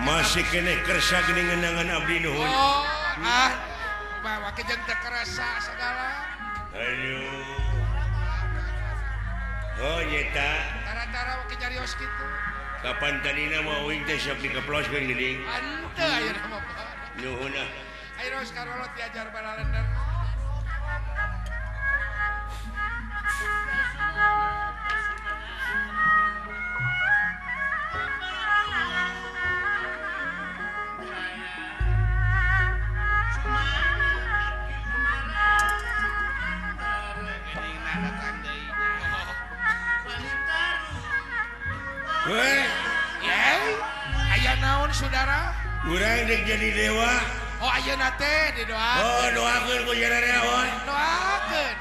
Masih keneh kersa geuning ngenangan abdi nuhun. Oh, ah bawa ke jeung teu kerasa segala. Aduh. Oh nyeta. Tara-tara wake nyarios kitu. Kapan tadina mah uing teh sok dikeploskeun geuning. Henteu ayeuna mah. Nuhun ah. Ayo geus karolot diajar balalender. Aya naon saudara? Urang dek jadi dewa. Oh ayeuna teh didoakeun. Oh doakeun ku jararea. Doakeun.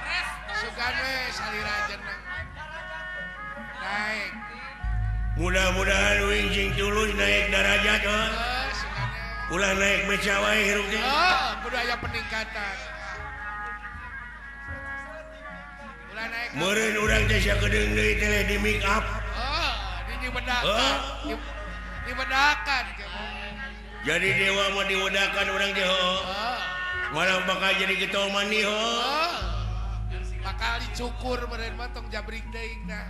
Sugan we salira jeneng. Naik. Mudah-mudahan uing cing tulus naik darajat oh. Ulah naik beca wae hirup teh. Oh, kudu aya peningkatan. Ulah naik. Meureun urang teh sakedeung deui teh di make up. Dibedakan, dibedakan. Jadi dewa mau diwedakan orang teh ho. Malah bakal jadi getol mandi ho. Bakal dicukur meureun mah tong jabrik teuing tah.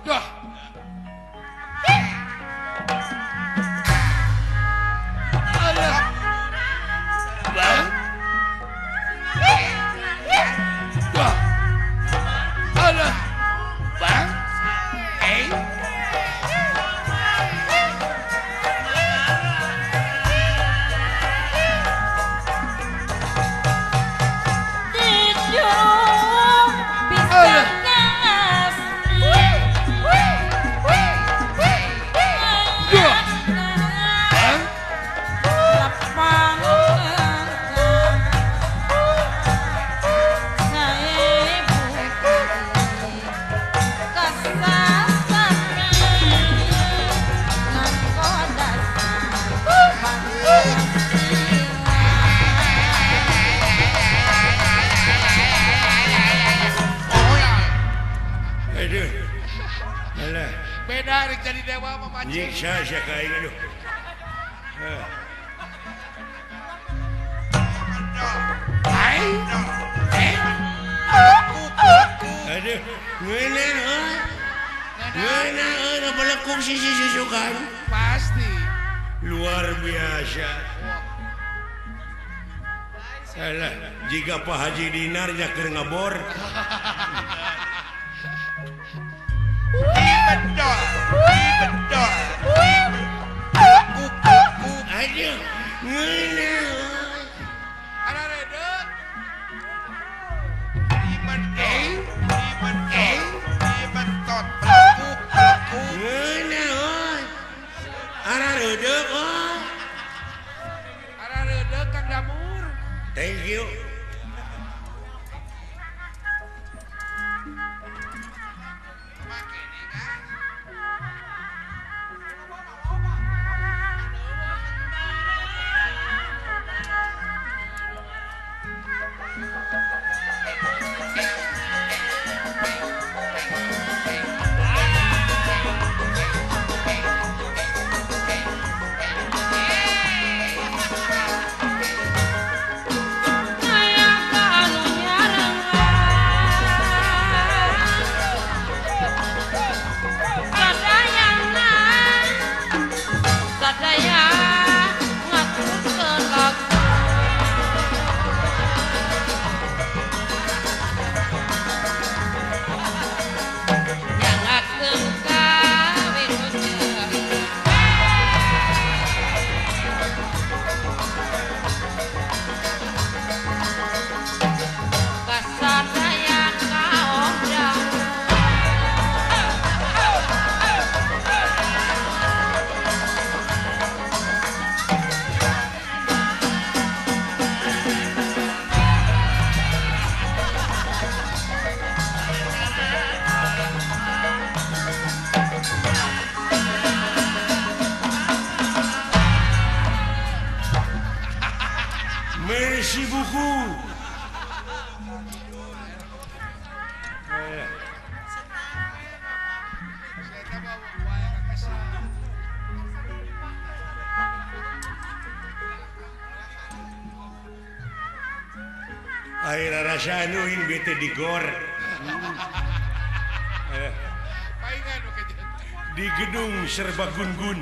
Duh. Alah. Bang. Duh. Alah. Bang, beda rek jadi dewa mah mancing. Nyiksa sia ka aing aduh. Aduh, ngeunah euy. Ngeunah euy ngabelekung sisi susukan. Pasti. Luar biasa. Alah, jika Pak Haji Dinar nya keur ngabor. Aduh, ngeunah. Ada redeuk. Ngeunah euy. Ara redeuk euy. Ara redeuk Kang Damur. Thank you. Merci beaucoup. Air rasa anuin bete di gor. Di gedung serba gun-gun.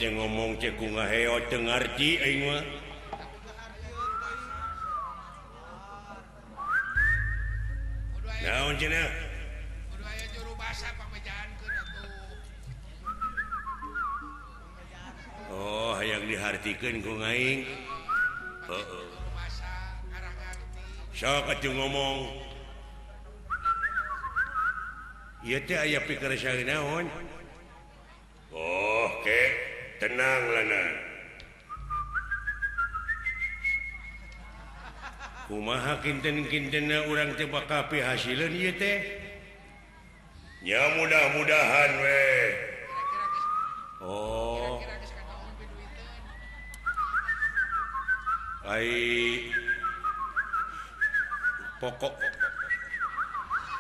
Ngomong cek ku ngaheot teu ngarti aing mah. Naon cenah? Kudu aya juru basa pamejaankeun atuh. Oh, hayang dihartikeun ku aing. Heeh. Sok atuh ngomong. Ieu teh aya pikeun naon? Oh, ke. Tenang lana. Kumaha kinten-kintenna urang teh bakal pihasileun ieu teh? Nya mudah-mudahan we. Oh. Ai pokok